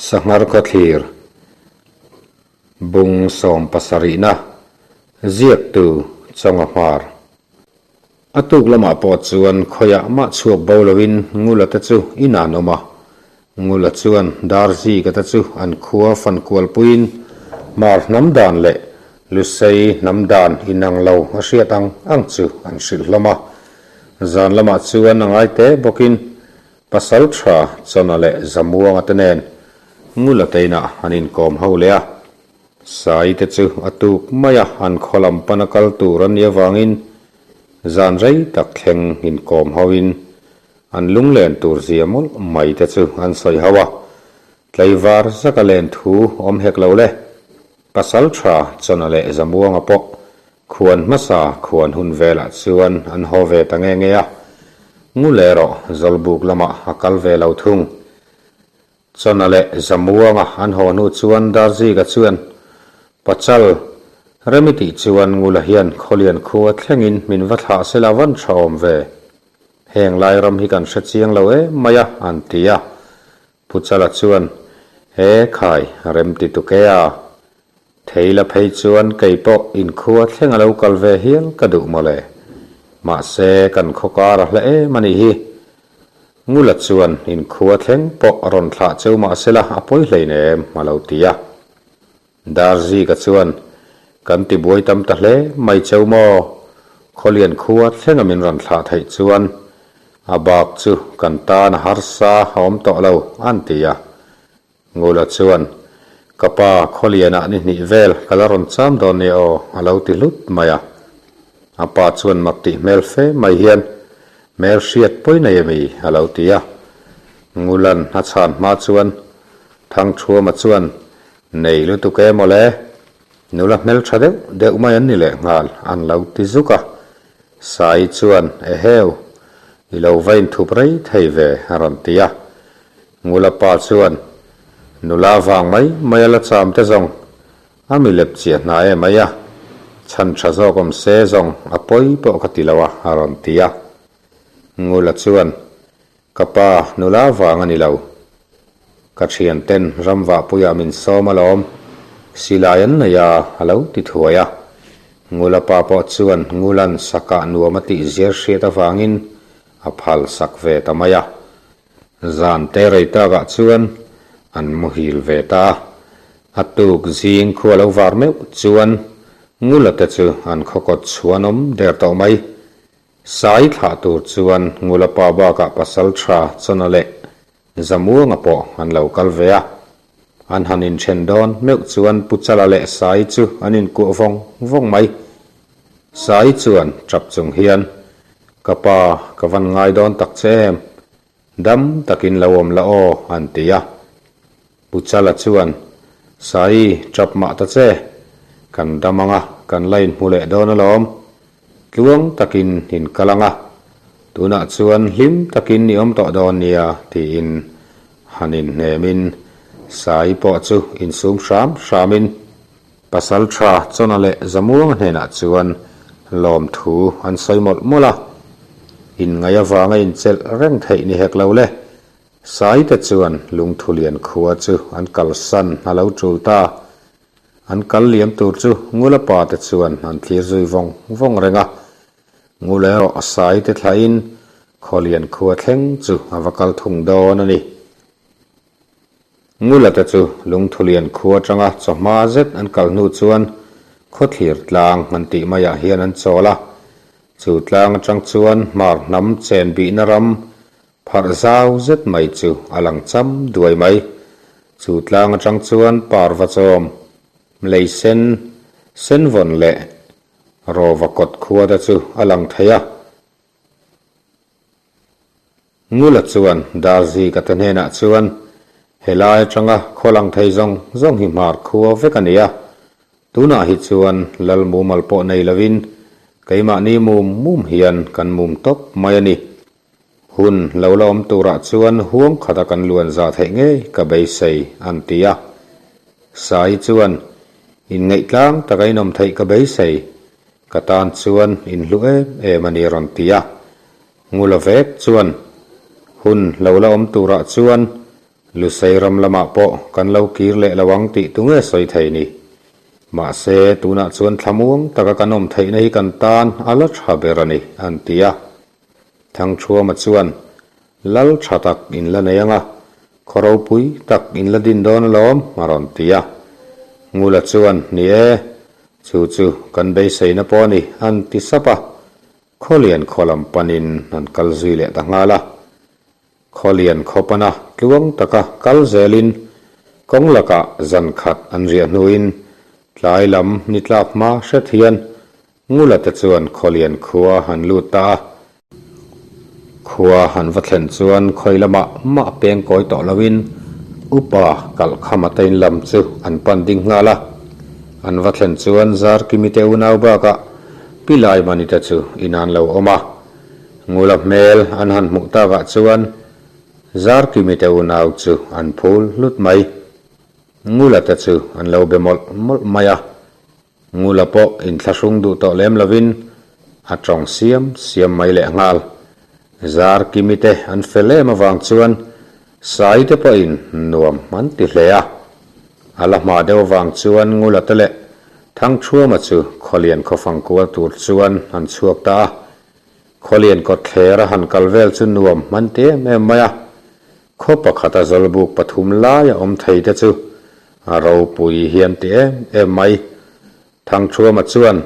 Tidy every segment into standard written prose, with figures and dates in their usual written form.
Sanghar khawthlir bung sawm pasarihna ziaktu Chawnga Hmar. A tuk lamah pawh chuan khawiah mah chhuak bo loin Ngula te chu inah an awm a. Ngula chuan Darzika te chu an khua fan kualpuiin Hmar hnam dan leh Lusei hnam dan inang lo a hriat ang ang chu an hrilh hlawm a. Zan lamah chuan a ngai te bawkin Pasal tha Chawna leh Zamuanga te nen Ngula te inah an inkawm ho leh a. Sai te chu a tuk mai a, an khaw lam pana kal tur an nih avangin zan rei tak thleng inkawm hoin an lunglen tur zia mawlh mai te chu an sawi ho a. Tlaivar zaka len thu awm hek lo le. Pasal tha Chawna leh Zamuanga pawh Khuan hmasa khuan hun velah chuan an haw ve ta nge nge a, Ngul erawh Zawlbuk lamah a kal ve lo thung. Chawna leh Zamuanga an haw hnu chuan Darzika chuan Pachal Remi tih chuan Ngula hian Khawlian khua thlengin min va thlah sela van tha awm ve. Heng lai ram hi kan hre chiang lo em mai a, an ti a. Puchala chuan, He khai, rem ti tuk e a. Thei la phei chuan kei pawh inkhua thleng a lo kal ve hial ka duh mawle. Mahse, kan khaw kar a hla em a nih hi. Ngula chuan inkhua thleng pawh a rawn thlah cheu mahsela a pawi hleinem a lo ti a. Darzika chuan, Kan ti buai tam ta hle mai cheu maw? Khawlian khua thlenga min rawn thlah theih chuan a bak chu kan tan a harsa a awm tawh lo, an ti a. Ngula chuan, Ka pa, Khawlianah ni hnih vel ka la rawn cham dawn nia aw, a lo ti hlut mai a. A pa chuan mak tih hmel fe mai hian, Hmel hriat pawi nei a mi? a lo ti a. Ngulan a chhan hma chuan Thangthuama chuan, Nei lutuk e mawle, nula hmeltha deuh deuh mai an ni leh nghal, an lo ti zuk a. Sai chuan, Eheu, i lo va inthup rei thei ve, a rawn ti a. Ngula pa chuan, Nula vang mai mai a la cham te zawng, a mi lep chiah hna em mai a, chhan tha zawk awm se zawng a pawi pawh ka ti lo a, a rawn ti a. Ngula chuan, Ka pa, nula vang a ni lo. Ka thianten ramvahpuiah min sawm alawm, silai an nei a, a lo ti thuai a. Ngula pa pawh chuan Ngulan sakah nuam a tih ziar hriat avangin a phal sak ve ta mai a. Zan te rei takah chuan an muhil ve ta a. A tuk zing khu a lo var meuh chuan Ngula te chu an khawkawt chhuan awm der tawh mai. Sai thlah tur chuan Ngula pa bakah pasal tha Chawna leh Zamuanga pawh an lo kal ve a. An han inthen dawn meuh chuan Pu Chala leh Sai chu an inkuah vawng vawng mai. Sai chuan tap chung hian, Ka pa, ka van ngai dawn tak che em? Dam takin lo awm la aw, an ti a. Pu Chala chuan, Sai, tap mah ta che. Kan dam ang a, kan la inhmu leh dawn alawm. Tluang takin in kal ang a, tunah chuan hlim takin i awm tawh dawn nia, tiin han inhnemin Sai pawh chu insum hram hramin Pasal tha Chawna leh Zamuanga hnenah chuan lawmthu an sawi mawlh mawlh a, inngaih avanga inchelh reng theih ni hek lo le. Saite chuan Lungthulian khua chu an kalsan a lo tul ta. An kal liam tur chu Ngula pa te chuan an thlir zui vawng vawng reng a. Ngula erawh a saite thlahin Khawlian khua thleng chu a va kal thung dawn a ni. Ngula te chu Lungthulian khua atanga chawhma zet an kal hnu chuan khawthlir tlang an tih maiah hian an chawl a. Chu tlang atang chuan hmar hnam chen bihna ram Pharh zau zet mai chu a lang cham duai mai. Chu tlang atang chuan parva chawm, lei sen, senvawn leh rawva kawt khua te chu a lang thei a. Ngula chuan Darzika te hnenah chuan, Helai atanga khaw lang thei zawng zawng hi hmar khua vek a ni a. Tunah hi chuan lal mumal pawh nei lovin keimahni mum mum hian kan mum tawp mai a ni. Hun lo la awm turah chuan huang khata kan luan zah theih ngei ka beisei, an ti a. Sai chuan, Inngaihtlang taka inawm theih ka beisei, ka tan chuan inhlu em em a ni rawn ti a. Ngula vek chuan, Hun lo la awm turah chuan. Lusei ram lamah pawh kan lo kir leh lo ang tih tunge sawi thei ni. Mahse, tunah chuan thlamuang taka kan awm theihna hi kan tan a la tha ber a ni, an ti a. Thangthuama chuan, Lal tha tak in la nei ang a, khaw ropui tak in la din dawn alawm, a rawn ti a. Ngula chuan, Ni e, chu chu kan beiseina pawh a ni, an ti sap a. Khawlian khaw lam panin an kal zui leh ta nghal a. Khawlian khaw pana tluang taka kal zelin kawng lakah zan khat an riah hnuin tlai lam ni tlak hma hret hian Ngula te chuan Khawlian khua an lut ta a. Khua an va thlen chuan khawi lamah mah peng kawi tawh loin upa kalhkhama te in lam chu an pan ding nghal a. An va thlen chuan Zarkimi te unau bakah Pi Laimani te chu in an lo awm a. Ngula hmel an han hmuh takah chuan Zarkimi te unau chu an phul hlut mai. Ngula te chu an lo be mawlh mawlh mai a. Ngula pawh inthlahrung duh tawh lem lovin a tawng siam siam mai leh nghal. Zarkimi te an fel em avang chuan Sai te pawhin nuam an ti hle a. A la hma deuh avang chuan Ngula te leh Thangthuama chu Khawlian khawfang kual tur chuan an chhuak ta a. Khawlian kawtthler a han kal vel chu nuam an ti em em mai a. Khaw pakhata zawlbuk pathum laia awm thei te chu a ropui hi an ti em em mai. Thangthuama chuan,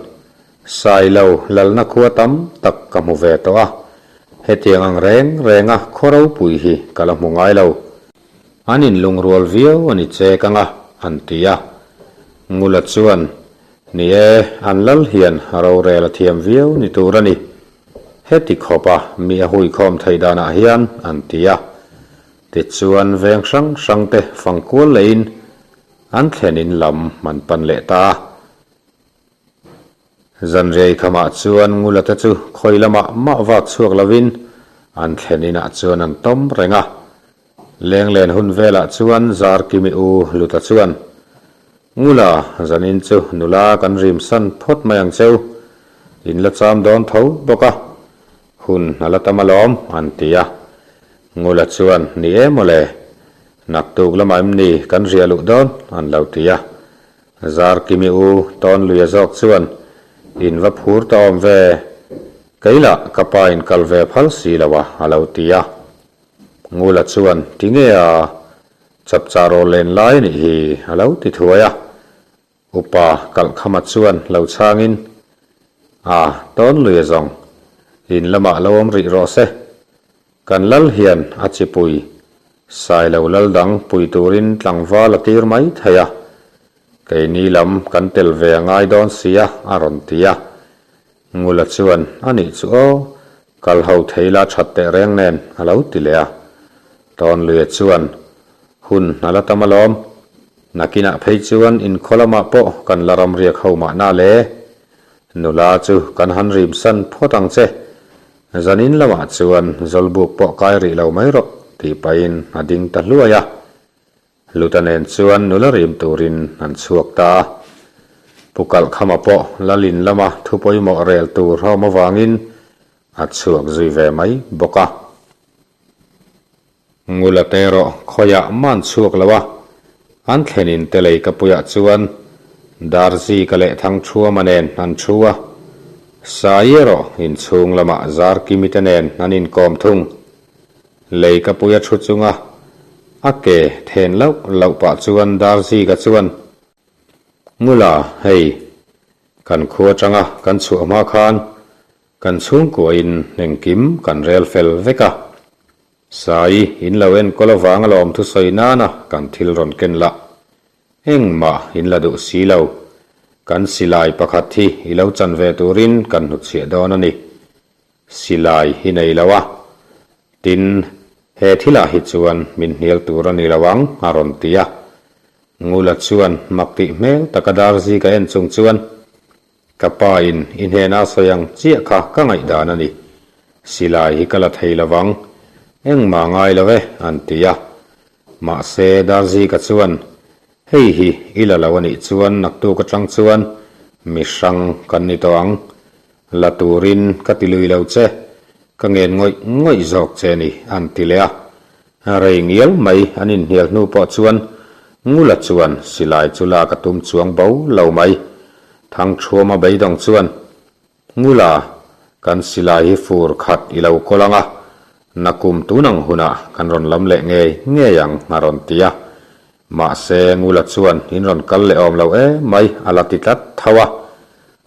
Sailo lalna khua tam tak ka hmu ve tawh a, hetiang ang reng renga khaw ropui hi ka la hmu ngai lo. An inlungrual viau a ni chek ang a, an ti a. Ngula chuan, Ni e, an lal hian rorel a thiam viau ni tur a ni. Heti khawpa mi a huikhawm theih danah hian, an ti a. Tichuan veng hrang hrangte fangkual lehin an thlen in lam an pan leh ta a. Zanriai khamah chuan Ngula te chu khawi lamah mah vak chhuak lovin an thlen inah chuan an tawm reng a. Lenglen hun velah chuan Zarkimi u Luta chuan, Ngula, zanin chu nula kan rim san phawt mai ang cheu. In la cham dawn tho bawk a. Hun a la tam alawm, an ti a. Ngula chuan, Ni e mawle. Naktuk lamah em ni kan riah luh dawn? an lo ti a. Zarkimi u Tawnluia zawk chuan, In va phur ta awm ve. Kei lah ka pa in kal ve phal si lo a, a lo ti a. Ngula chuan, Ti nge a, chapchar aw len lai nih hi, a lo ti thuai a. Upa Kalhkhama chuan lo chhangin, A, Tawnluia zawng, in lamah lo awm rih rawh se. Kan lal hian a chipui, Sailo lal dang pui turin tlangval a tir mai thei a, keini lam kan tel ve a ngai dawn sia, a rawn ti a. Ngula chuan, A nih chu aw, kal ho thei la that teh reng nen, a lo ti leh a. Tawnluia chuan, Hun a la tam alawm, nakinah phei chuan inkhaw lamah pawh kan la ramriak ho mahna le. Nula chu kan han rimsan phawt ang che, Zanin lamah chuan Zawlbuk pawh kai rih lo mai rawh tih pahin a ding ta hluai a. Luta nen chuan nula rim turin an chhuak ta a. Pu Kalhkhama pawh Lalin lama thu pawimawh rel tur a awm avangin a chhuak zui ve mai bawk a. Ngula te erawh khawiah man chhuak lo a, an thlenin te lei ka puiah chuan Darzika leh Thangthuama nen an thu a, Sai erawh inchhung lamah Zarkimi te nen an inkawm thung. Lei ka puia thu chunga a ke then loh loh pah chuan Darzika chuan, Ngula, hei, kan khua atanga kan chhuah hma khan Kan chhungkuain engkim kan rel fel vek a, Sai in lo enkawl avang alawm thusawi nana kan thil rawn ken lah. Engmah in la duh si lo. Kan silai pakhat hi i lo chan ve turin kan hnutchhiah dawn a ni. Silai i nei lo a. Tin, he thilah hi chuan min hnial tur a ni lo ang, a rawn ti a. Ngula chuan mak tih hmel taka Darzika en chung chuan, Ka pa in i hnena sawi ang chiah kha ka ngaihdan a ni. Silai hi ka la thei lo vang. Engmah ngai lo e, an ti a. Mahse, Darzika chuan, Hei hi i la lo a nih chuan naktuk atang chuan mi hrang kan ni tawh ang. La turin ka ti lui lo che, ka ngen ngawih ngawih zawk che ni, an ti leh a. Rei ngial mai an inhnial hnu pawh chuan Ngula chuan silai chu lak a tum chuang bo lo mai. Thangṭhuama beidawng chuan Ngula, kan silai hi fur khat i lo kawl ang a, nakum tun ang hunah kan rawn lam leh ngei ngei ang a rawn ti a. Mahse Ngula chuan in rawn kal leh awm lo em mai a la ti tlat tho a.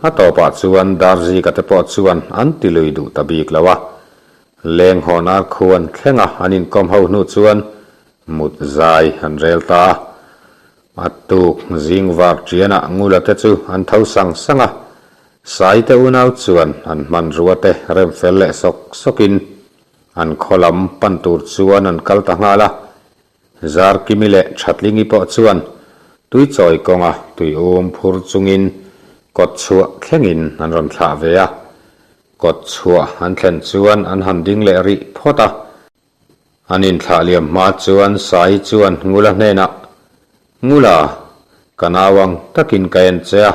A tawpah chuan Darzika te pawh chuan an ti lui duh ta bik lo a. Leng hawn ar khuan thlenga an inkawm ho hnu chuan mut zai an rel ta a. A tuk zing vak ṭianah Ngula te chu an tho sang sang a. Saite unau chuan an hmanrua te rem fel leh sawk sawkin an khaw lam pan tur chuan an kal ta nghal a. Zarkimi leh Thatlingi pawh chuan tuichawi kawnga tui um phur chungin kawt chhuah thlengin an rawn thlah ve a. Kawt chhuah an thlen chuan an han ding leh rih phawt a. An inthlah liam hma chuan Sai chuan Ngula hnenah, Ngula, ka nau ang takin ka en che a,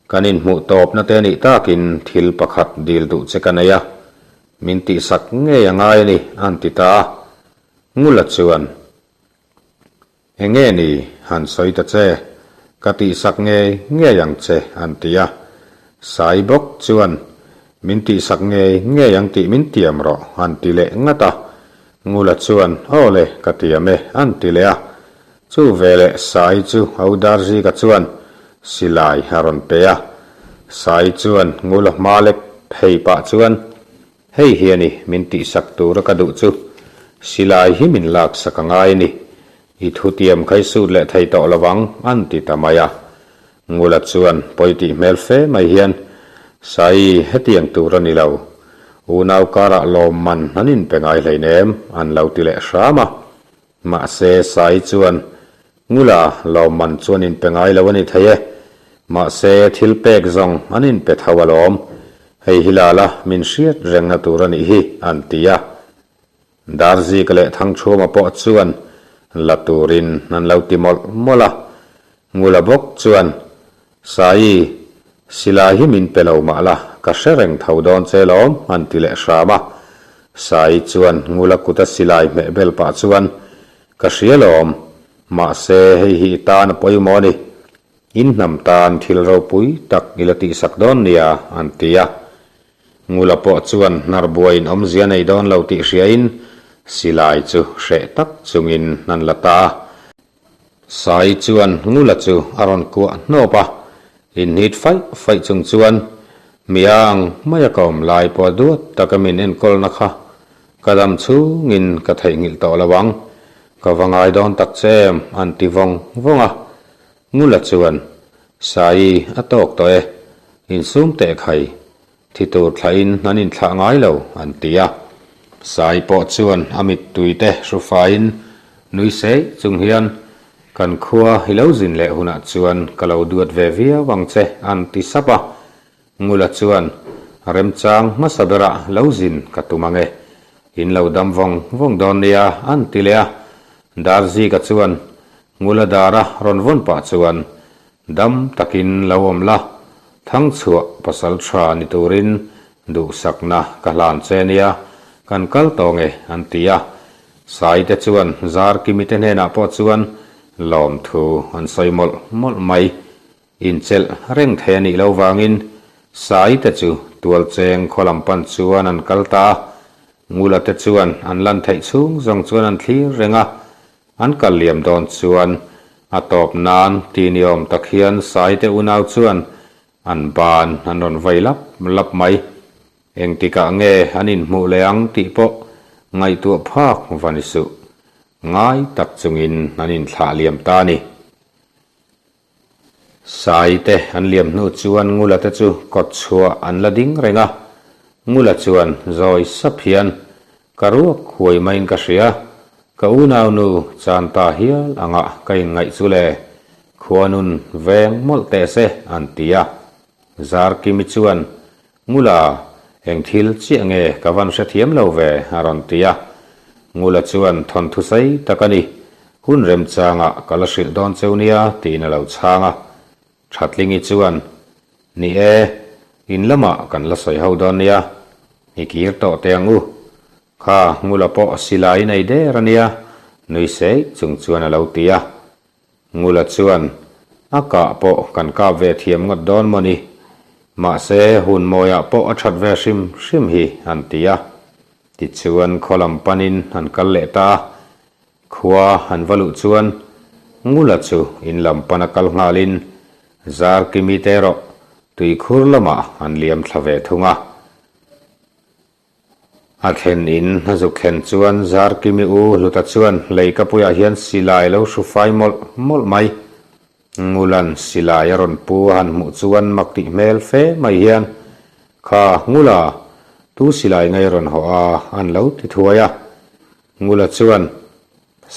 kan inhmuh tawpna te nih takin thil pakhat dil duh che ka nei a, min tihsak ngei a ngai a ni, an ti ta a. Ngula chuan, Enge ni, han sawi ta che, ka tihsak ngei ngei ang che, an ti a. Sai bawk chuan, Min tihsak ngei ngei ang tih min tiam rawh, an ti leh ngat a. Ngula chuan, Aw le, ka tiam e, an ti leh a. Chu veleh Sai chu Audarzika chuan silai a rawn pe a. Sai chuan Ngula hma lek phei pah chuan, Hei hi a ni, min tihsak tura ka duh chu. Silai hi min laksak a ngai a ni. I thutiam kha i sut leh thei tawh lovang, an ti ta mai a. Ngula chuan pawi tih hmel fe mai hian, Sai, hetiang tur a ni lo. Unau karah lawmman an inpe ngai hleinem, an lo ti leh hram a. Mahse, Sai chuan, Ngula, lawmman chu an inpe ngai lo a ni thei e. Mahse, thil pek zawng an inpe tho alawm. Hei hi lala min hriat rengna tur a nih hi, an ti a. Darzika leh Thangchhuama pawh chuan la turin an lo ti mawlh mawlh a. Ngula bawk chuan, Saii, silai hi min pe lo mah la, ka hre reng tho dawn che lawm, an ti leh hram a. Saii chuan Ngula kuta silai hmeh bel pah chuan, Ka hria lawm, mahse hei hi i tan a pawimawh a ni. In hnam tan thil ropui tak i la tihsak dawn nia, an ti a. Ngula pawh chuan hnar buaiin awmzia nei dawn lo tih hriain silai chu hreh tak chungin an la ta a. Sai chuan Ngula chu a rawn kuah hnawp a, inhnit faih faih chung chuan, Mi a ang maia ka awm lai pawh duat taka min enkawlna kha ka dam chhungin ka theihnghilh tawh lo ang, ka va ngai dawn tak che em, an ti vawng vawng a. Ngula chuan, Sai, a tawk tawh e, insum teh khai, Thi tur thlahin an inthlah ngai lo, an ti a. Sai pawh chuan a mittui te hrufaiin nui sei chung hian, Kan khua i lo zin leh hunah chuan ka lo duat ve viau ang che, an ti sap a. Ngula chuan, Remchang hmasa berah lo zin ka tum ang e. In lo dam vawng vawng dawn nia, an ti leh a. Darzika chuan Ngula dara rawn vawn pah chuan, Dam takin lo awm la, Thangchhuah pasal tha ni turin duhsakna ka hlan che nia, kan kal tawng e, an ti a. Saite chuan Zarkimi te hnenah pawh chuan lawmthu an sawi mawlh mawlh mai. Inchelh reng thei a nih lo vangin Saite chu tualcheng khaw lam pan chuan an kal ta a, Ngula te chuan an lan theih chhung zawng chuan an thlir reng a, An kal liam dawn chuan a tawp nan ti ni awm tak hian Saite unau chuan an ban an rawn vei lap lap mai. Engtikah nge an inhmuh leh ang tih pawh ngaihtuah phak va ni suh. Ngai tak chungin an inthlah liam ta a ni. Sai te an liam hnu chuan Ngula te chu kawt chhuah an la ding reng a, Ngula chuan zawi sap hian, Ka ruak huai maiin ka hria, ka unaunu chan ta hial angah ka inngaih chu le, khuanun veng mawlh teh se, an ti a. Zarkimi chuan, Ngula, eng thil chiah nge ka van hrethiam lo ve? a rawn ti a. Ngula chuan thawnthu sei tak a ni, hun remchangah ka la hrilh dawn cheu nia tiin a lo chhang a. Thatlingi chuan, Ni e, in lamah kan la sawi ho dawn nia, i kir tawh teh ang u. Kha Ngula pawh silai nei der a nia, nui seih chung chuan a lo ti a. Ngula chuan, A kah pawh kan kap ve thiam ngawt dawn maw ni? Mahse, hun mawiah pawh a that ve hrim hrim hi, an ti a. Tichuan khaw lam panin an kal leh ta a. Khua an va luh chuan Ngula chu in lam pana kal nghalin Zarkimi te erawh tuikhur lamah an liam thla ve thung a. A thlen in a zuk thlen chuan Zarkimi u Hluta chuan leikapuiah hian silai lo hru fai mawlh mawlh mai. Ngulan silai a rawn pu a han hmuh chuan mak tih hmel fe mai hian, Kha Ngula, tu silai ngei rawn hawh a an lo ti thuai a. Ngula chuan,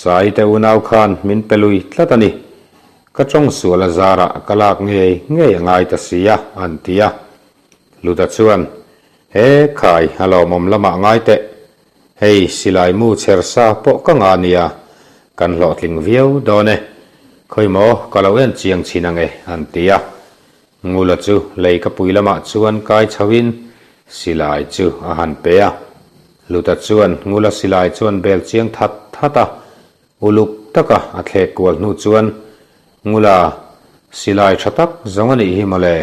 Sai te unau khan min pe lui tlat a ni. Ka tawng sual a zarah ka lak ngei ngei a ngai ta si a, an ti a. Luta chuan, He khai a lawmawm lamah ngai teh. Hei silai mu chher sa pawh ka ngah nia, kan hlawhtling viau dawn e. Khawi maw ka lo en chiang chhin ange, an ti a. Ngula chu lei ka pui lamah chuan kai chhoin silai chu a han pe a. Luta chuan Ngula silai chuan bel chiang that that a, uluk taka a thlek kual hnu chuan, Ngula, silai tha tak zawng a nih hi mawle,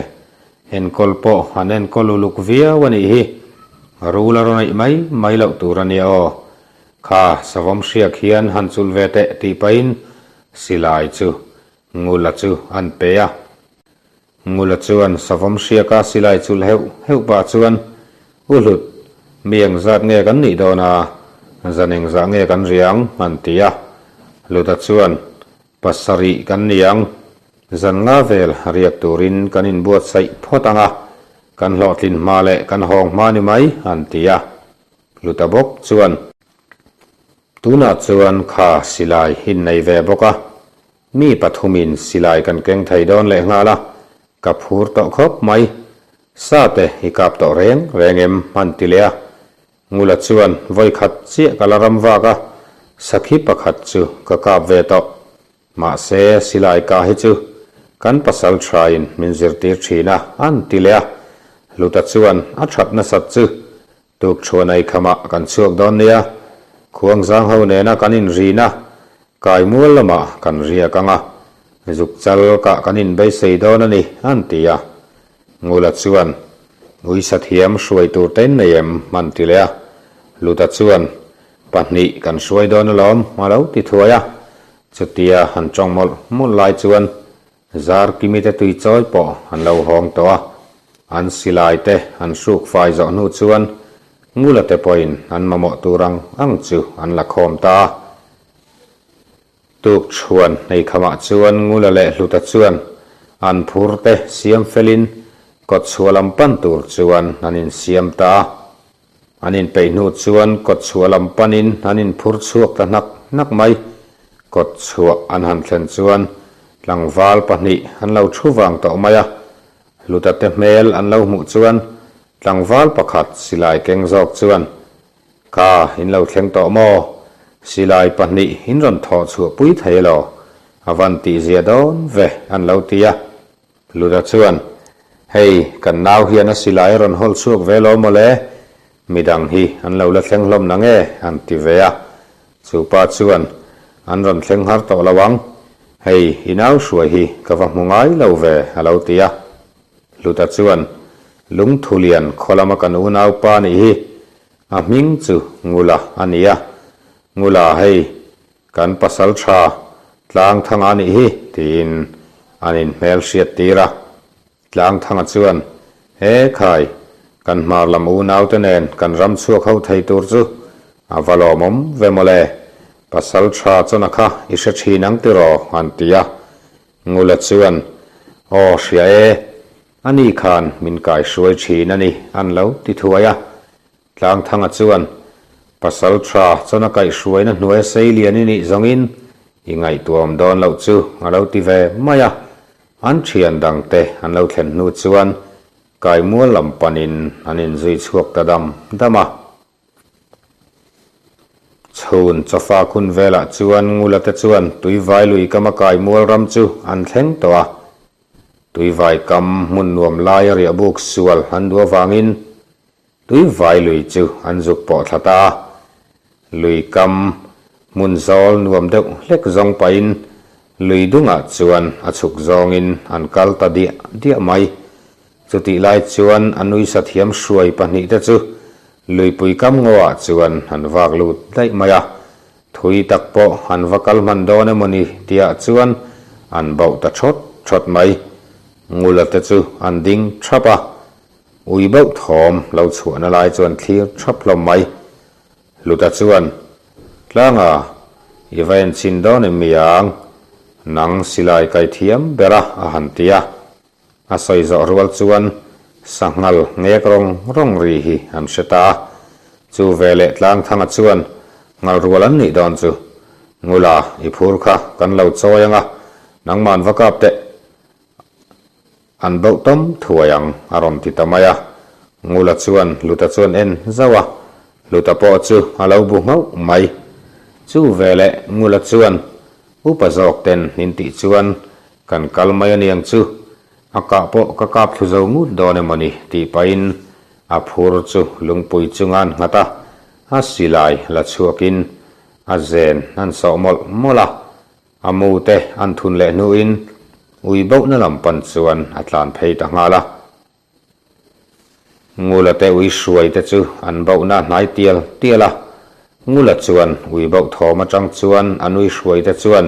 enkawl pawh an enkawl uluk viau a nih hi, rul a rawn eih mai mai loh tur a nia aw. Kha savawm hriak hian han chulh ve teh tih pahin silai chu Ngula chu an pe a. Ngula chuan savawm hriaka silai chulh heuh heuh pah chuan, U Hlut, mi engzat nge kan nih dawn a, zan engzah nge kan riang? an ti a. Hluta chuan, Pasarih kan ni ang, zan nga vel riak turin kan inbuatsaih phawt ang a, kan hlawhtlin hma leh kan hawng hma ni mai, an ti a. Hluta bawk chuan, Tunah chuan kha silai in nei ve bawk a, mi pathumin silai kan keng thei dawn leh nghal a, ka phur tawh khawp mai. Sa te i kap tawh reng reng em an ti leh a. Ngula chuan vawi khat chiah ka la ram vak a, sakhi pakhat chu ka kap ve tawh. Mahse silai ka hi chu kan pasal thain min zirtir thin a an ti leh a. Hluta chuan a that nasat chu Tukṭhuan ei khamah kan chhuak dawn nia, Khuangzang ho nena kan inrin a, Kaimual lamah kan riak ang a, Zukchal kah kan inbeisei dawn a ni, an ti a. Ngula chuan, Uisa thiam hruai tur te in nei em? an ti leh a. Luta chuan, Pahnih kan hruai dawn alawm, a lo ti thuai a. Chutia han ṭawng mawlh mawlh lai chuan Zarkimi te tui chawi pawh an lo hawng tawh a, an silai te an hruk fai zawh hnu chuan Ngula te pawhin an mamawh tur ang ang chu an la khawm ta a. Tuk chhuan neikhamah chuan Ngula leh Hluta chuan an phur te siam felin kawtchhuah lam pan tur chuan an insiam ta a. An inpeih hnu chuan kawtchhuah lam panin an inphur chhuak ta hnak hnak mai. Kawtchhuah an han thlen chuan tlangval pahnih an lo thu vang tawh mai a. Hluta te hmel an lo hmuh chuan tlangval pakhat silai keng zawk chuan, Ka in lo thleng tawh maw? Silai pahnih in rawn thawh chhuah pui thei elaw? A van tihzia dawn ve an lo ti a. Luda chuan, Hei, kan nau hian a silai a rawn hawl chhuak ve lo mawle, midang hi an lo la thleng hlawm na nge? an ti ve a. Chu pa chuan, An rawn thleng har tawh lo ang, hei i nau hruai hi ka va hmu ngai lo ve, a lo ti a. Luda chuan, Lungthulian khaw lama kan unaupa nih hi, a hming chu Ngula a ni a. Ngula hei, Kan pasal tha Tlangthanga nih hi, tiin an inhmel hriat tir a. Tlangthanga chuan, He khai, kan hmar lam unaute nen kan ram chhuak ho thei tur chu a va lawmawm ve mawle, pasal tha chawna kha i hre thin ang tiraw? an ti a. Ngula chuan, Aw hria e, ani khan min kaihruai thin a ni, an lo ti thuai a. Tlangthanga chuan, Pasal tha chuan a kaihhruaina hnuaia sei lian i nih zawngin i ngaihtuahawm dawn loh chu a lo ti ve mai a. An thian dangte an lo thlen hnu chuan Kaimual lam panin an inzui chhuak ta dam dam a. Chhun chawfa khun velah chuan Ngula te chuan Tuivai lui kama Kaimual ram chu an thleng tawh a. Tuivai kam hmun nuam laia riahbuk sual an duh avangin Tui vai lui chu an zuk pawh thla ta a. Lui kam hmun zawl nuam deuh hlek zawng pahin lui dungah chuan a chhuk zawngin an kal ta diah diah mai. Chutih lai chuan a nuisa thiam hruai pahnihte chu luipui kam ngawah chuan an vak lut daih mai a. Thui tak pawh an va kal hman dawn emaw ni tihah chuan an bauh ta thawt thawt mai. Ngula te chu an ding thap a, ui bauh thawm lo chhuahna lai chu an thlir thap hlawm mai. Hluta chuan, Tlanga, i va enchhin dawn em mi ang? Nang silai kai thiam ber a a han ti a. A sawi zawh rual chuan sanghal ngek rawng rawng ri hi an hre ta a. Chu veleh Tlangthanga chuan nghal rual an nih dawn chu, Ngula, i phur kha kan lo chawi ang a, nangman va kap teh. An bauh tawm thuai ang, a rawn ti ta mai a. Ngula chuan Hluta chuan en zauh a, Hluta pawh chu a lo bu nghauh mai. Chu veleh Ngula chuan upa zawk ten in tih chuan Kan kal mai a niang chu, a kah pawh ka kap thlu zo ngut dawn emaw ni tih pahin a phur chu lungpui chunga an nghat a, a silai la chhuakin a zen an sawh mawlh mawlh a, a mu te an thun leh hnuin ui bohna lam pan chuan a tlan phei ta nghal a. Ngula te ui hruai te chu an bohna a hnai tial tial a, Ngula chuan ui boh thawm atang chuan an ui hruai te chuan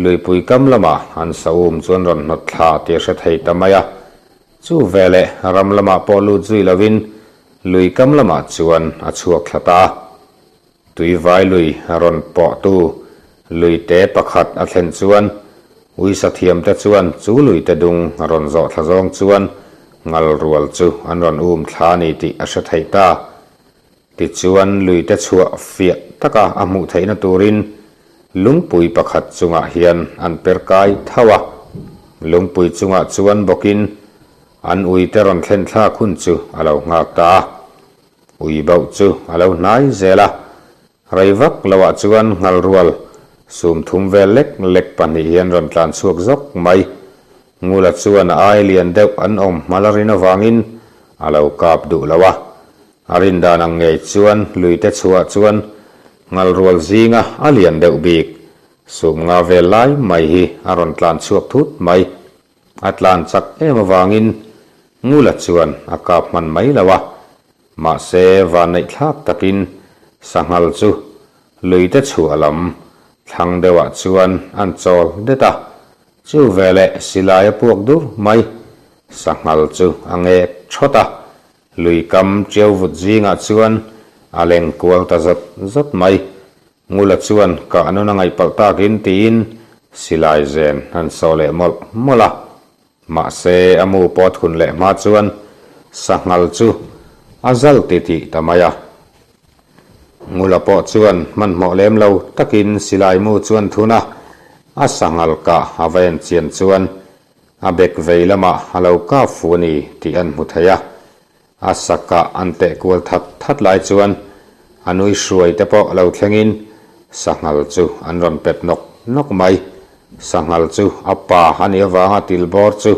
luipui kam lamah an saum chu an rawn hnawt thla tih a hre thei ta mai a. Chu veleh ram lamah pawh lut zui lovin lui kam lamah chuan a chhuak thla ta a. Tuivai lui rawn pawhtu luite pakhat a thlen chuan uisa thiamte chuan chu luite dung a rawn zawh thla zawng chuan ngal rual chu an rawn um thla a ni tih a hre thei ta. Tichuan luite chhuah fiah taka a hmuh theihna turin lungpui pakhat chungah hian an per kai tho a. Lungpui chungah chuan bawkin an uite rawn thlen thlak hun chu a lo nghak ta a. Ui bauh chu a lo hnai zel a, rei vak loah chuan nghal rual sum thum vel lek lek pahnih hian rawn tlan chhuak zawk mai. Ngula chuan a ai lian deuh an awm hmal a rin avangin a lo kap duh lo a. A rin dan ang ngei chuan luite chhuah chuan nghal rual zinga a lian deuh bik sum nga vel lai mai hi a rawn tlan chhuak thut mai. A tlan chak em avangin Ngula chuan a kap hman mai lo a, mahse vanneih thlak takin sanghal chu luite chhuah lam thlang deuhah chuan an chawl det a, chu veleh silai a puak dur mai, sanghal chu a ngek thawt a, lui kam ṭiau vut zingah chuan a leng kual ta zawt zawt mai. Ngula chuan kah nun a ngaih palh takin tiin silai zen an sawh leh mawlh mawlh a. Mahse a mu pawh thun leh hma chuan sanghal chu a zal ti tih ta mai a. Ngula pawh chuan hmanhmawh lem lo takin silai mu chuan thun a, a sanghal kah a va en chian chuan a bek vei lamah a lo kap fu a ni tih an hmu thei a. A sakah an teh kual that that lai chuan a nui hruai te pawh lo thlengin sanghal chu an rawn pet nawk nawk mai. Sanghal chu a pa a nih avanga til bawr chu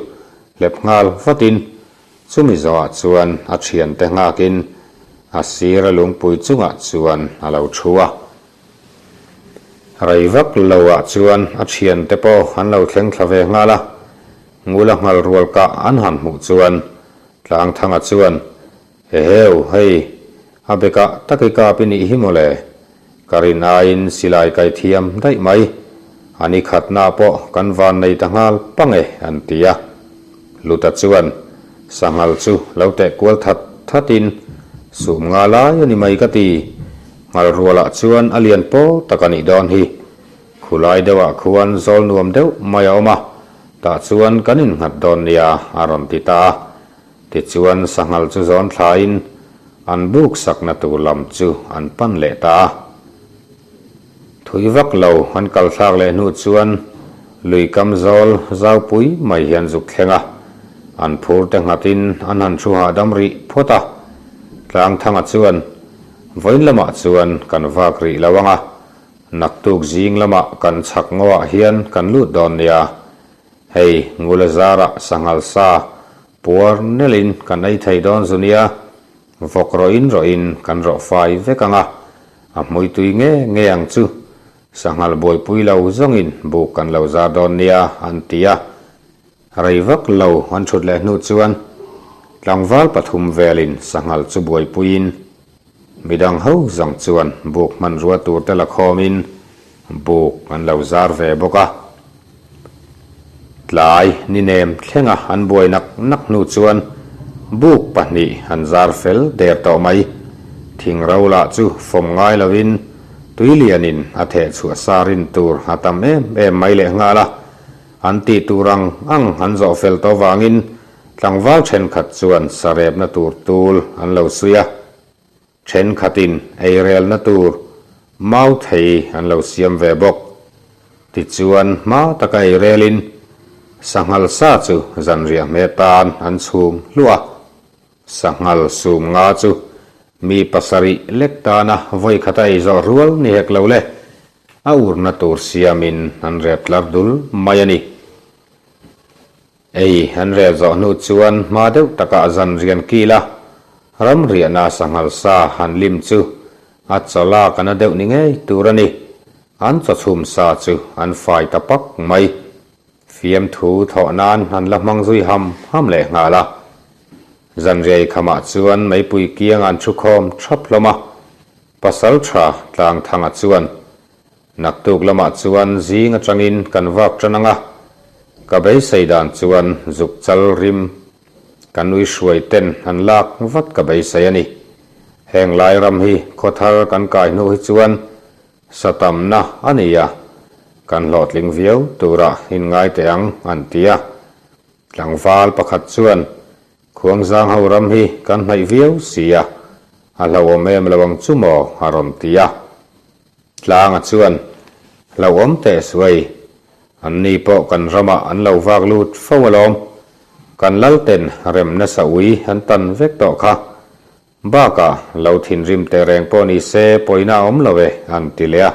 hlep nghal vatin chumi zawhah chuan a thiante nghakin a sira lungpui chungah chuan a lo thu a. Rei vak loah chuan a thiante pawh an lo thleng thla ve nghal a, Ngula nghal rual kah an han hmuh chuan Tlangthanga chuan, Eheu, hei, a bekah tak i kap i nih hi mawle. Ka rin aiin silai kai thiam daih mai. A ni khatna pawh kan van nei ta nghal pang e, an ti a. Luta chuan, Sanghal chu lo teh kual that thatin, Sum nga lai a ni mai ka ti. Nghal rualah chuan a lian pawl tak a nih dawn hi. Khulai deuhah khuan zawl nuam deuh mai a awm a, tah chuan kan innghat dawn nia a rawn ti ta a. Tichuan sanghal chu zawn thlain an buk sakna tur lam chu an pan leh ta a. Thui vak lo an kal thlak leh hnu chuan lui kam zawl zaupui mai hian zuk thleng a, an phur te nghatin an han thu hahdam rih phawt a. Tlangthanga chuan vawiin lamah chuan kan vak rih lo ang a, Naktuk zing lamah kan chhak ngawah hian kan lut dawn nia. Hei, Ngula zarah sanghal sa puar nelin kan ei thei dawn zu nia. Vawk rawhin rawhin kan rawh fai vek ang a. A hmuitui nge nge ang chu. Sanghal buaipui lo zawngin buk kan lo zar dawn nia an ti a. Rei vak lo an thut leh hnu chuan tlangval pathum velin sanghal chu buaipuiin midang ho zawng chuan buk hmanrua tur te la khawmin buk an lo zar ve bawk a. Tlai ni nem thlenga an buai nak nak hnu chuan buk pahnih an zar fel der tawh mai. Thing ro lah chu fawm ngai lovin tui lianin a theh chhuah sa rin tur a tam em em mai lehnghal a. An tih tur ang ang an zawh fel tawh vangin tlangval thenkhat chuan sarepna tur tul an lo suih a. Thenkhatin eirelna tur mau thei an lo siam ve bawk. Tichuan hma taka eirelin sanghal sa chu zanriah hmeh tan an chhum hluah a. Sanghal sum nga chu mi pasarih lek tana vawi khata ei zawh rual ni hek lo le. A urna tur siamin an rep tlar dul mai a ni. Ei an rel zawh hnu chuan hma deuh takah zan rian kil a, ram riahna sanghal sa han lim chu a chaw lak a na deuh ni ngei tur a ni. An chaw chhum sa chu an fai ta pak mai. Fiamthu thawh nan an la hmang zui ham ham leh nghal a. Zanriai khamah chuan meipui kiang an thu khawm thap hlawm a, Pasaltha Tlangthanga chuan Naktuk lamah chuan zing atangin kan vak tan ang a, ka beisei dan chuan zuk chal rim kan ui hruai ten an lak vat ka beisei a ni. Heng lai ram hi khaw thar kan kai hnu hi chuan sa tamna a ni a, kan hlawhtling viau turah inngai teh ang an ti a. Tlangval pakhat chuan Khuangzang ho ram hi kan hnaih viau si a, a hlauhawm em lo ang chu maw a rawn ti a. Tlanga chuan, Hlauhawm teh suai, an ni pawh kan ramah an lo vak lut fo alawm. Kan lalten rem nasa ui an tan vek tawh kha. Bakah lo thinrim teh reng pawh ni se pawina a awm lo e, an ti leh a.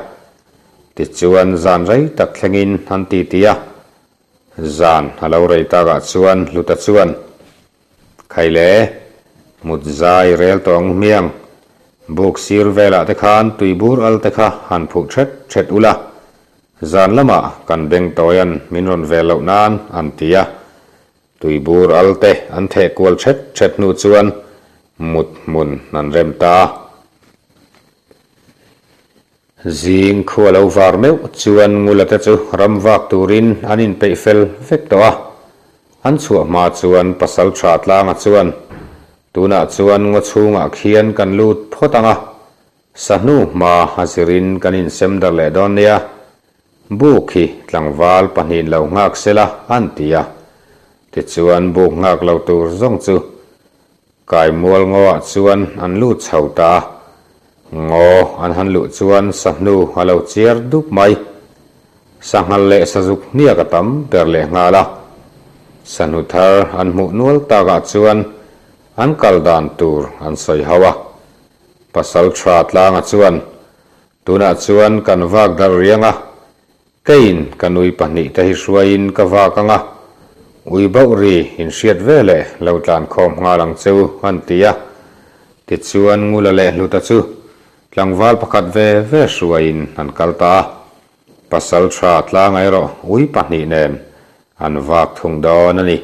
Tichuan zan rei tak thlengin an ti ti a. Zan a lo rei takah chuan Hluta chuan, Khaile, mut zai rel tawh ang hmiang. Buk sir velah te khan tuibur al te kha han phuh thet thet ula. Zan lamah kan beng tawian min rawn vel loh nan an ti a. Tuibur al te an theh kual thet thet hnu chuan mut hmun an rem ta a. Zing khu a lo var meuh chuan Ngula te chu ram vak turin an inpeih fel vek tawh a. An chhuah hma chuan pasal tha tlanga chuan, Tunah chuan ngaw chhungah khian kan lut phawt ang a, sahnu hma a zirin kan insem dar leh dawn nia. Buk hi tlangval pahnihin lo nghak sela an ti a. Tichuan buk nghak lo tur zawng chu Kaimual ngawah chuan an lut chho ta a, ngaw an han luh chuan sahnu a lo chiar dup mai. Sanghal leh sazuk hniak a tam ber leh nghal a. Sahnu thar an hmuh nual takah chuan an kal dan tur an sawi ho a. Pasal tha tlanga chuan, Tunah chuan kan vak darh riang a, Keiin ka nui pahnih te hi hruaiin ka vak ang a, ui bauh ri inhriat ve leh lo tlan khawm nghal ang che u an ti a. Tichuan Ngula leh Hluta chu tlangval pakhat ve ve hruaiin an kal ta a, pasal tha tlanga erawh ui pahnih nen an vak thung dawn a ni.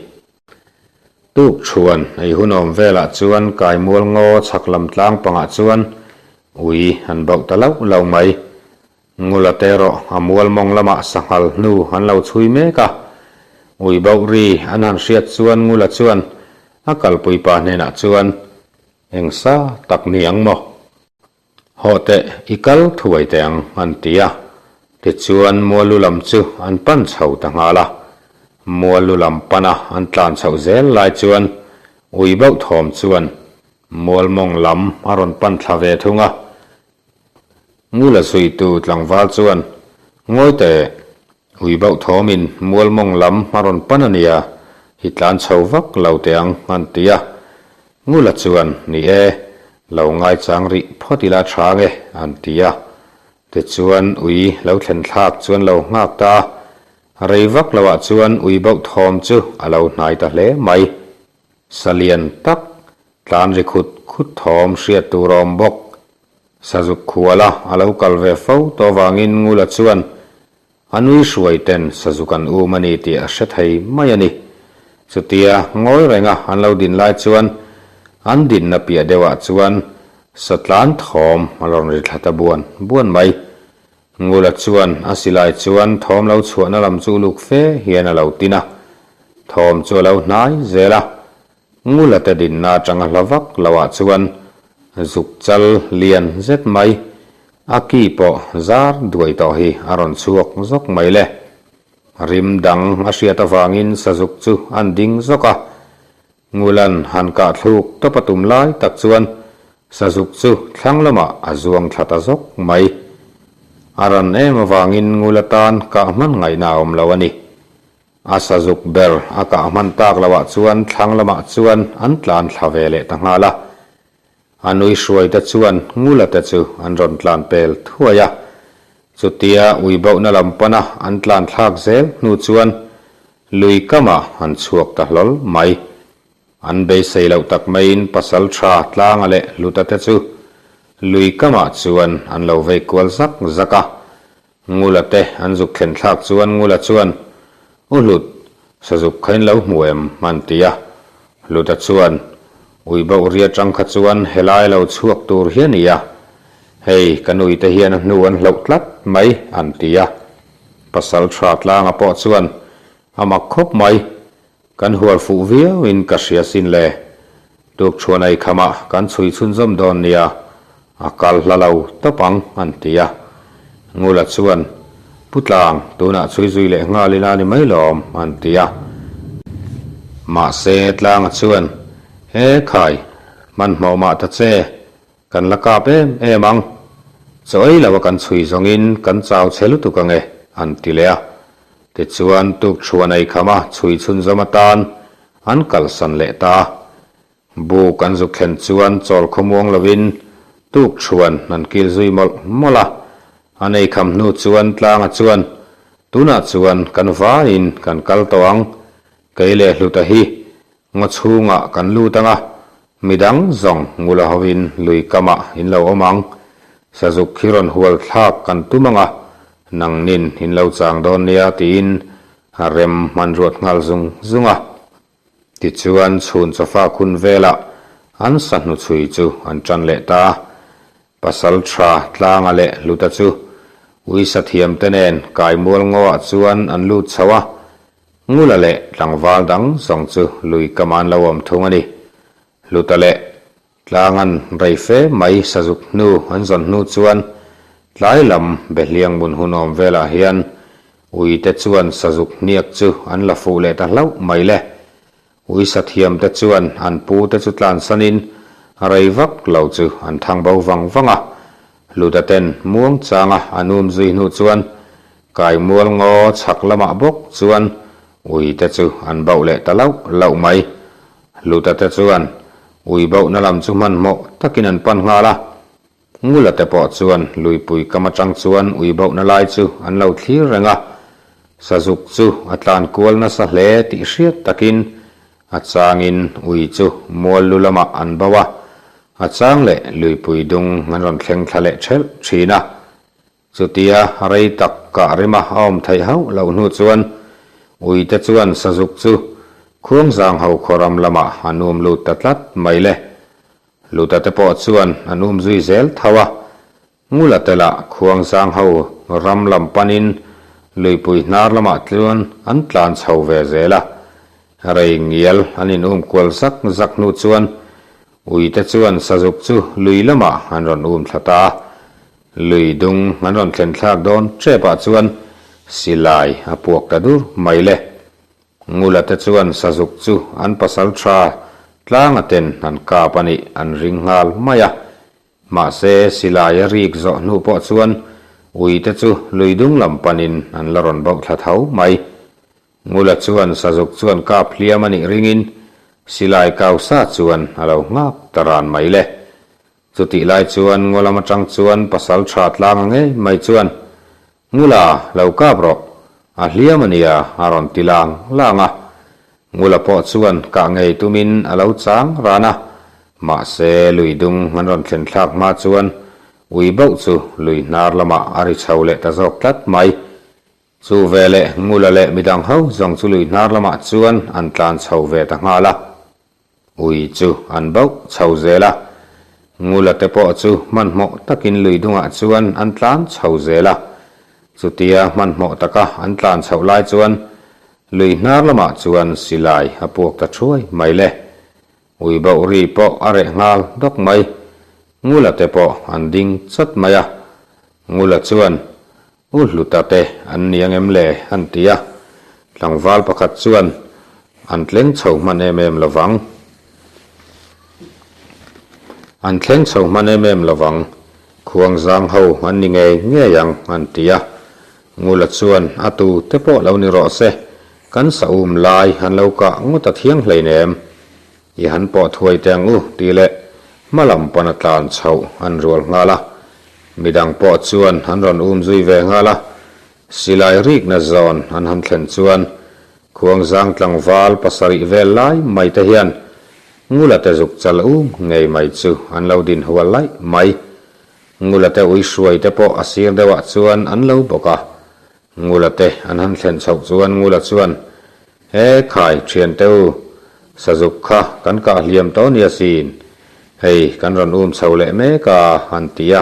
Tuk chhuan ei hunawm velah chuan Kaimual ngaw chhak lam tlang pangah chuan ui an bauh ta lauh lauh mai. Ngula te erawh a mual mawng lamah sanghal hnu an lo chhui mek a. Ui bauh ri an han hriat chuan Ngula chuan a kalpui pa hnenah chuan, Eng sa tak ni ang maw? Hawh teh, i kal thuai teh ang, an ti a. Tichuan mual lu lam chu an pan chho ta nghal a. Mual lu lam pana an tlan chhoh zel lai chuan ui bauh thawm chuan mual mawng lam a rawn pan thla ve thung a. Ngula suitu tlangval chuan, Ngawi teh, ui bauh thawmin mual mawng lam a rawn pan a nia, i tlan chho vak lo teh ang, an ti a. Ngula chuan, Ni e, lo ngaichang rih phawt ila tha ange, an ti a. Tichuan ui lo thlen thlak chuan lo nghak ta a, rei vak loah chuan ui bauh thawm chu a lo hnai ta hle mai. Salian tak, tlan ri khut khut thawm hriat tur a awm bawk. Sazuk khuala a lo kal ve fo tawh avangin Ngula chuan a nui hruai ten sazuk an um a ni tih a hre thei mai a ni. Chutia ngawi renga an lo din lai chuan an dinna piah deuhah chuan satlan thawm a rawn ri thla ta buan buan mai. Ngula chuan a silai chuan thawm lo chhuahna lam chu uluk fe hian a lo tin a, thawm chu a lo hnai zel a. Ngula te dinna atanga hla vak loah chuan zuk chal lian zet mai, a ki pawh zar duai tawh hi a rawn chhuak zawk mai le. Rim dang a hriat avangin sazuk chu an ding zawk a, Ngulan han kah thluk tawp a tum lai tak chuan sazuk chu thlang lamah a zuang thla ta zawk mai. A ran em avangin Ngula tan kah hman ngaihna a awm lo a ni. A sazuk ber a kah hman tak loah chuan thlang lamah chuan an tlan thla ve leh ta nghal a. A nui hruai te chuan Ngula te chu an rawn tlan pel thuai a. Chutia ui bohna lam pana an tlan thlak zel hnu chuan lui kamah an chhuak ta hlawl mai. An beisei loh tak maiin pasal tha Tlanga leh Hluta te chu lui kamah chuan an lo vei kual zak zak a. Ngula te an zuk thlen thlak chuan Ngula chuan, U Hlut, sazuk kha in lo hmu em? an ti a. Hluta chuan, Ui bauh ri atang kha chuan helai lo chhuak tur hi a ni a, hei ka nui te hian a hnu an hloh tlat mai, an ti a. Pasal tha tlanga pawh chuan, A mak khawp mai, Kan hual fuh viau in ka hria sin le. Tukṭhuan ei khamah kan chhui chhunzawm dawn nia, a kal hla lo tawp ang an ti a. Ngula chuan, Pu Tlang, tunah chhui zui leh nghal ila ni mai lawm an ti a. Mahse Tlanga chuan, E khai, hmanhmawh mah ta che, Kan la kap em em ang. Chaw ei lo a kan chhui zawngin kan chau che lutuk ang e, an ti leh a. Tichuan tukṭhuan ei kham a chhui chhunzawm atan an kalsan leh ta a. Buk an zuk thlen chuan chawl khawmuang lovin tukṭhuan an kil zui mawlh mawlh a. An ei kham hnu chuan tlanga chuan, Tunah chuan kan vaiin kan kal tawh ang, kei leh Hluta hi Ngaw chhungah kan lut ang a, midang zawng ngula hovin lui kamah in lo awm ang. Sazuk hi rawn hual thlak kan tum ang a, nangnin in lo chang dawn nia tiin a rem hmanruat nghal zung zung a. Tichuan chhun chawfa khun velah an sahnu chhui chu an tan leh ta a. Pasal tha Tlanga leh Hluta chu uisa thiamte nen Kaimual ngawah chuan an lut chho a, Ngula leh tlangval dang zawng chu lui kam an lo awm thung a ni. Hluta leh Tlangan rei fe mai sazuk hnu an zawn hnu chuan tlai lam Behliang mun hun awm velah hian uite chuan sazuk hniak chu an la fuh leh ta hlauh mai le. Uisa thiamte chuan an pute chu tlansanin rei vak lo chu an thang bo vang vang a. Hluta ten muang changa an um zui hnu chuan Kaimual ngaw chhak lamah bawk chuan uite chu an bauh leh ta lauh lauh mai. Hluta te chuan ui bauhna lam chu hmanhmawh takin an pan nghal a. Ngula te pawh chuan luipui kam atang chuan ui bauhna lai chu an lo thlir reng a. Sazuk chu a tlan kual nasa hle tih hriat takin a changin ui chu mual lu lamah an bauh a, a chang leh luipui dung an rawn thleng thla leh thelh thin a. Chutia rei tak kah rima a awm theih hauh loh hnu chuan uite chuan sazuk chu Khuangzang ho khaw ram lamah an um lut ta tlat mai le. Luta te pawh chuan an um zui zel tho a, Ngula te lah Khuangzang ho ram lam panin luipui hnar lamah chuan an tlan chho ve zel a. Rei ngial an in um kual zak zak hnu chuan uite chuan sazuk chu lui lamah an rawn um thla ta a. Lui dung an rawn thlen thlak dawn tep ah chuan silai a puak ta dur mai le. Ngula te chuan sazuk chu an pasal tha tlanga ten an kap a nih an ring nghal mai a. Mahse silai a rik zawh hnu pawh chuan ui te chu lui dung lam panin an la rawn bauh thla tho mai. Ngula chuan sazuk chuan kap hliam a nih ringin silai kau sa chuan a lo nghak ta ran mai le. Chutih lai chuan ngaw lam atang chuan pasal tha tlanga ngei mai chuan, Ngula, lo kap rawh, a hliam a nia, a rawn ti lang lang a. Ngula pawh chuan kah ngei tumin a lo chang ran a, mahse lui dung an rawn thlen thlak hma chuan. Ui bauh chu lui hnar lamah a ri chho leh ta zawk tlat mai. Chu veleh Ngula leh midang ho zawng chu lui hnar lamah chuan an tlan chho ve ta nghal a. Ui chu an bauh chho zel a. Ngula te pawh chu hmanhmawh takin lui dungah chuan an tlan chho zel a. Chutia hmanhmawh taka an tlan chhoh lai chuan lui hnar lamah chuan silai a puak ta thuai mai le. Ui bauh ri pawh a reh nghal dawk mai. Ngula te pawh an ding chawt mai a. Ngula chuan U Hluta te an ni ang em le? an ti a. Tlangval pakhat chuan an tleng chho hman em em lo vang. An thleng chho hman em em lo vang. Khuangzang ho an ni ngei ngei ang an ti a. Ngula chuan a tu te pawh lo ni rawh se, kan sa um lai an lo kah ngawt a thiang hleinem. I han pawh thuai teh ang u tih leh hma lam pana tlan chhoh an rual nghal a. Midang pawh chuan an rawn um zui ve nghal a. Silai rikna zawn an han thlen chuan Khuangzang tlangval pasarih vel lai mai te hian Ngula te zuk chal um ngei mai chu an lo din hual laih mai. Ngula te ui hruai te pawh a sir deuhah chuan an lo bawk a. Ngula te an han thlen chhoh chuan Ngula chuan, He khai thiante u, sazuk kha kan kah hliam tawh nia sin, hei kan rawn um chho leh mek a, an ti a.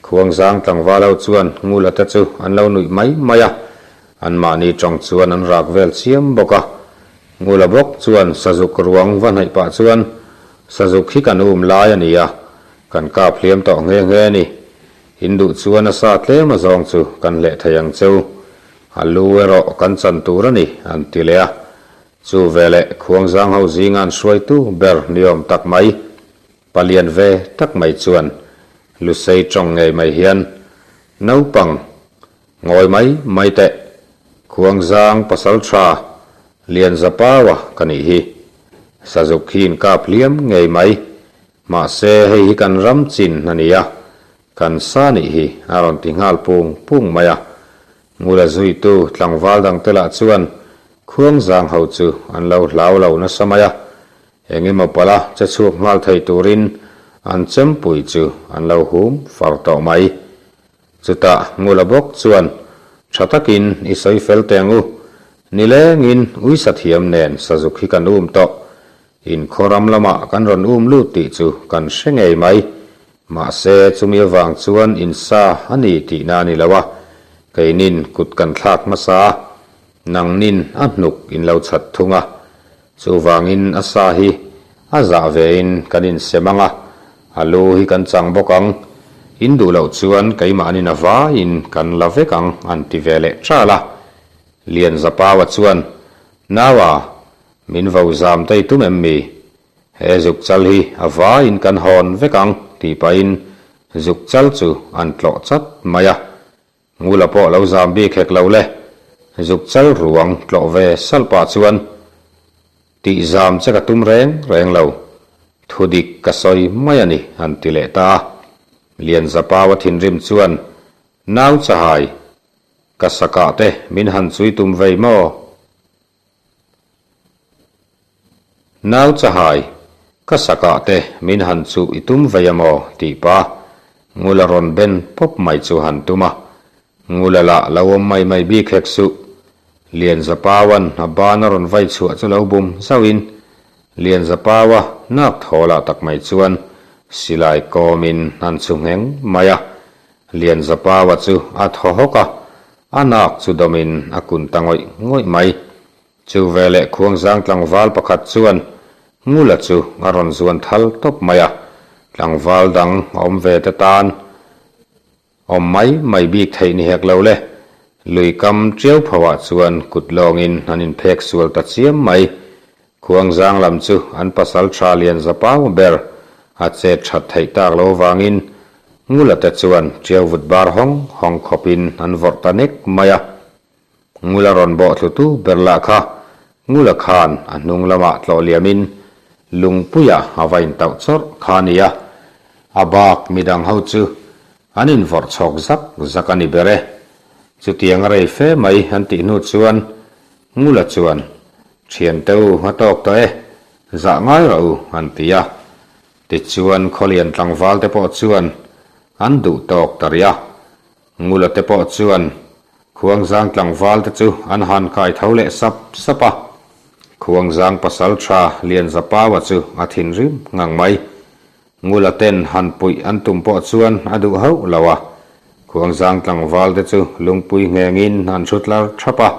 Khuangzang tlangval ho chuan Ngula te chu an lo nuih mai mai a, anmahni tawng chuan an rak vel chiam bawk a. Ngula bawk chuan sazuk ruang va hnaih pah chuan, Sazuk hi kan um lai a ni a, kan kap hliam tawh nghe nghe a ni. In duh chuan a sa tlem a zawng chu kan hleh thei ang cheu. A lu erawh kan chan tur a ni, an ti leh a. Chu veleh Khuangzang ho zinga an hruaitu ber niawm tak mai, palian ve tak mai chuan Lusei tawng ngei mai hian, Naupang, ngawi mai mai teh, Khuangzang pasal tha, Lianzapaua ka nih hi. Sazuk hi inkap hliam ngei mai, Mahse, hei hi kan ram chin a ni a, kan sa nih hi a rawn ti nghal pung pung mai a. Ngula zuitu tlangval dangte lah chuan Khuangzang ho chu an lo hlau lo nasa mai a, engemaw pala che chhuak nghal thei turin an chempui chu an lo hum far tawh mai. Chutah Ngula bawk chuan tha takin i sawi fel teh ang u, nilengin uisa thiam nen sazuk hi kan um tawh, In khaw ram lamah kan rawn um lut tih chu kan hre ngei mai. Mahse, chumi avang chuan in sa a ni tihna a ni lo a, keinin kut kan thlak hmasa a, nangnin a hnuk in lo chhat thung a. Chuvangin a sa hi a zah vein kan insem ang a, a lu hi kan chang bawk ang. In duh loh chuan keimahnin a vaiin kan la vek ang an ti ve leh ṭal a. Lianzapaua chuan, Naua, Min vo zam tei tum em mi? He zuk chal hi a vaiin kan hawn vek ang tih pahin zuk chal chu an tlawh chat mai a. Ngula pawh lo zam bik hek lo le. Zuk chal ruang tlawh ve salh pah chuan tih zam che ka tum reng reng lo. Thudik ka sawi mai a ni an ti leh ta a. Lianzapaua thinrim chuan nau chahai ka sakah te min han chui tum vei maw? Nau chahai, ka sakah te min han chuh i tum vei a maw? tih pa Ngula rawn ben pawp mai chu han tum a. Ngula lah lo awm mai mai bik hek suh. Lianzapaua'n a ban a rawn vai chhuah chu lo bum zauhin Lianzapaua nak thawlah tak mai chuan silai kawmin an chhu ngheng mai a. Lianzapaua chu a thaw hawk a, a nak chu dawmin a kun ta ngawih ngawih mai. Chu veleh Khuangzang tlangval pakhat chuan Ngula chu a rawn zuan thal tawp mai a, tlangval dang a awm ve te tan awm mai mai bik theih ni hek lo le. Lui kam tiau pho ah chuan kut lawngin an inphek sual ta chiam mai. Khuangzang lam chu an pasal tha lian zapau ber a chet that theih tak lo vangin Ngula te chuan tiau vut bar hawng hawng khawpin an vawrh ta nek mai a. Ngula rawn bawh thlutu ber lah kha Ngula khan a hnung lamah tlawh liamin Lungpuia a va intauh chawrh kha a ni a, a bak midang ho chu an invawrh chhawk zak zak a ni ber e. Chutiang a rei fe mai an tih hnu chuan Ngula chuan, Thiante u a tawk tawh e, zah ngai rawh u an ti a. Tichuan Khawlian tlangval te pawh chuan. An duh tawk ta rih a. Ngula te pawh chuan Khuangzang tlangval te chu an han kai tho leh sap sap a. Khuangzang pasaltha Lianzapaua chu a thinrim ngang mai. Ngula ten han puih an tum pawh chuan a duh hauh lo a. Khuangzang tlangval te chu lungpui nghengin an thu tlar thap a.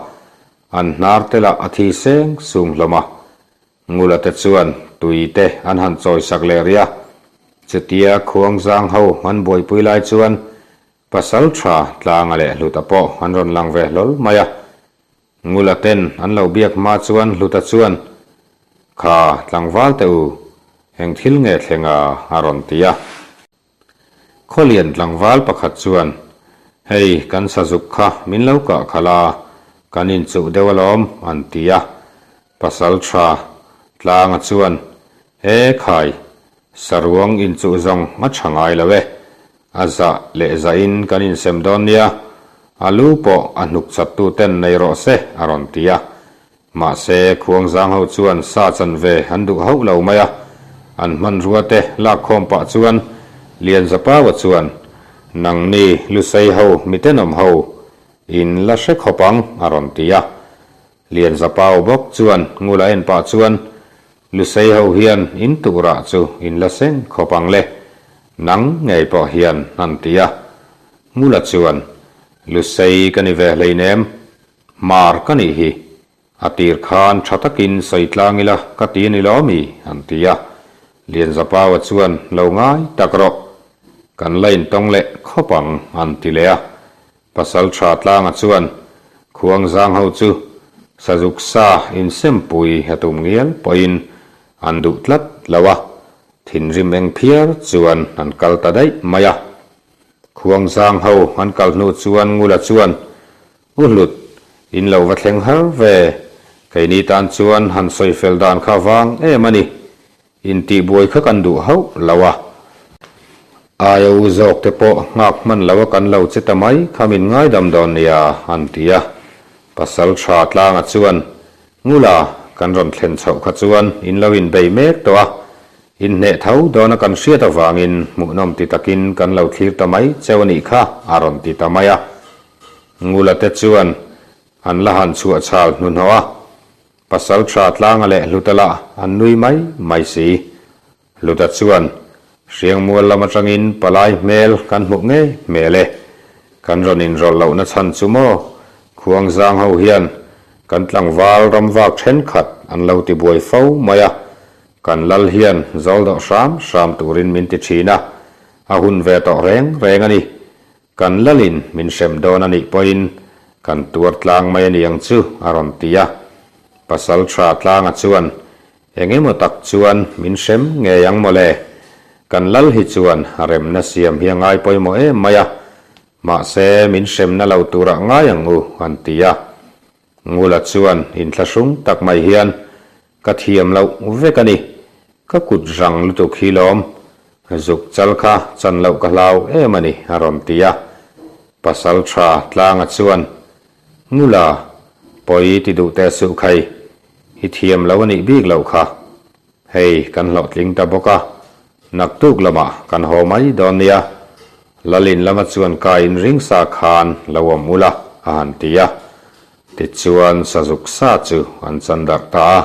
An hnar te lah a thi seng sung hlawm a. Ngula te chuan tui te an han chawi sak leh rih a. Chutia Khuangzang ho an buaipui lai chuan Pasal tha Tlanga leh Hluta pawh an rawn lang ve hlawl mai a. Ngula ten an lo biak hma chuan Hluta chuan, Kha tlangval te u, eng thil nge thleng a? a rawn ti a. Khawlian tlangval pakhat chuan, Hei, kan sazuk kha min lo kah khalh a, kan inchuh deuh alawm, an ti a. Pasal tha Tlanga chuan, E khai, saruang inchuh zawng a tha ngai lo e, a zah leh zahin kan insem dawn nia, a lu pawh a hnuk chattu ten nei rawh se, a rawn ti a. Mahse, Khuangzang ho chuan sa chanve an duh hauh lo mai a, an hmanrua te lak khawm pah chuan Lianzapaua chuan, Nangni Lusei ho mi tenawm ho, in la hre khawp ang, a rawn ti a. Lianzapau bawk chuan Ngula en pah chuan, Lusei ho hian in tuhrah chu in la seng khawp ang le, nang ngei pawh hian, an ti a. Ngula chuan, Lusei ka ni ve hleinem, Mar ka nih hi, a tir khan tha takin sawi tlang ila ka ti a ni lo mi? an ti a. Lianzapaua chuan lo ngai tak rawh, kan la intawng leh khawp ang an ti leh a. Pasal tha tlanga chuan Khuangzang ho chu Sazuk sa insempui a tum ngial pawhin an duh tlat lo a, thinrim eng phiar chuan an kal ta daih mai a. Khuangzang ho an kal hnu chuan Ngula chuan U Hlut, in lo va thleng har ve. Keini tan chuan han sawi fel dan kha vang em a ni. Intihbuai kha kan duh hauh lo a. Aia u zawk te pawh nghak hman lo a kan lo che ta mai kha min ngaidam dawn nia, an ti a. Pasal tha tlanga chuan, Ngula, kan rawn thlen chhoh kha chuan in lo inbei mek tawh a. Inhneh tho dawna kan hriat avangin hmuhnawm ti takin kan lo thlir ta mai cheu a nih kha, a rawn ti ta mai a. Ngula te chuan an la han chhuah chhal hnuhnawh a, pasal tha tlanga leh Hluta lah an nui mai mai si. Hluta chuan Hriangmual lam atangin palai hmel kan hmuh ngei hmel e, kan rawn inrawlh lohna chhan chu maw Khuangzang ho hian kan tlangval ramvak thenkhat an lo ti buai fo mai a, kan lal hian zawl dawh hram hram turin min ti thin a, a hun ve tawh reng reng a ni. Kan lalin min hrem dawn a nih pawhin kan tuar tlang mai a ni ang chu, a rawn ti a. Pasal tha tlanga chuan, Eng emaw tak chuan min hrem ngei ang mawle. Kan lal hi chuan a remna siam hi a ngai pawimawh em mai a, mahse min hremna lo turah ngai ang u, an ti a. Ngula chuan inthlahrung tak mai hian, Ka thiam loh vek a ni. Ka kut rang lutuk hi lawm. Zuk chal kha chan loh ka hlau em a ni, a rawn ti a. Pasal tha tlanga chuan, Ngula, pawi ti duh teh suh khai. I thiam lo a nih bik loh kha. Hei, kan hlawhtling ta bawk a. Naktuk lamah kan haw mai dawn nia. Lalin lama chuan ka inring sa khan lo awm ula, a han ti a. Tichuan sazuk sa chu an chan darh ta a.